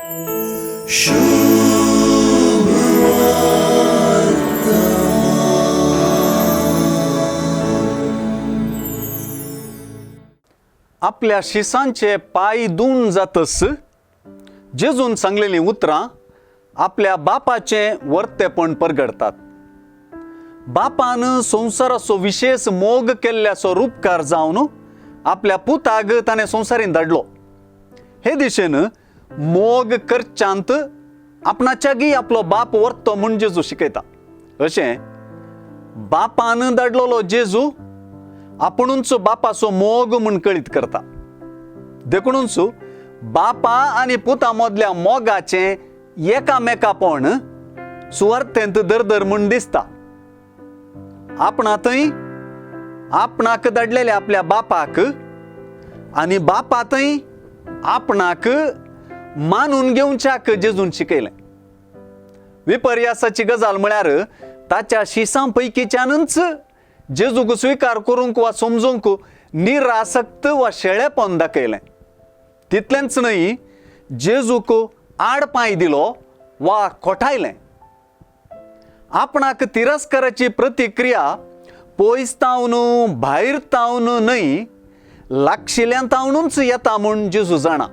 आपल्या शिसांचे पांय धुवन जातस जेजून सांगलेलीं उतरां आपल्या बापाचें वर्तेपण परगडतात. बापान संवसाराचो विशेश मोग केल्ल्याचो रुपकार जावन आपल्या पुताक ताणें संवसारीन धाडलो. हे दिशेन मोग करच्यांत आपणाच्यागी आपलो बाप वर्तो म्हूण जेजू शिकयता. अशें बापान धाडलेलो जेजू आपुणूच बापाचो मोग म्हूण कळीत करता. देखुनूच बापा आनी पुता मदल्या मोगाचें एकामेकापण सुवार्थेंत दरदर म्हूण दिसता. आपणा थंय आपणाक धाडलेल्या आपल्या बापाक आनी बापा थंय आपणाक मानून घेवच्याक जेजून शिकयलें. विपर्यासाची गजाल म्हळ्यार ताच्या शिसां पैकीच्यानूच जेजूक स्विकार करूंक वा समजूंक निरासक्त वा शेळेपण दाखयलें. तितलेंच न्हय, जेजूक आड पांय दिलो वा खोटायलें. आपणाक तिरस्काराची प्रतिक्रिया पयस तावन भायर तावन न्हय लागशिल्ल्यान तावनूच येता म्हूण जेजू जाणा.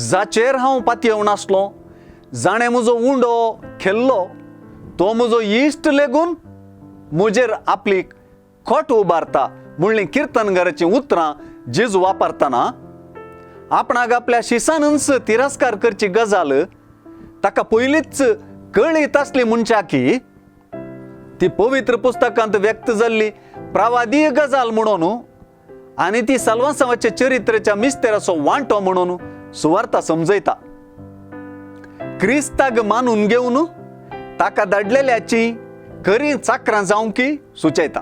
जाचेर हांव पातयेवन आसलो, जाणें म्हजो उंडो खेल्लो, तो म्हजो इश्ट लेगून म्हजेर आपली खोट उबारता म्हणली किर्तनगाराचीं उतरां जेजू वापरतना आपणाक आपल्या शिसानूच तिरस्कार करची गजाल ताका पयलींच कळीत आसली म्हणच्या की ती पवित्र पुस्तकांत व्यक्त जाल्ली प्रवादीय गजाल म्हणून आनी ती साल्वासांवाच्या चरित्राच्या मिस्तेराचो वांटो म्हणून सुवार्ता समजयता. क्रिस्ताक मानून घेवन ताका धाडलेल्याची खरी चाकरां जावंक सुचयता.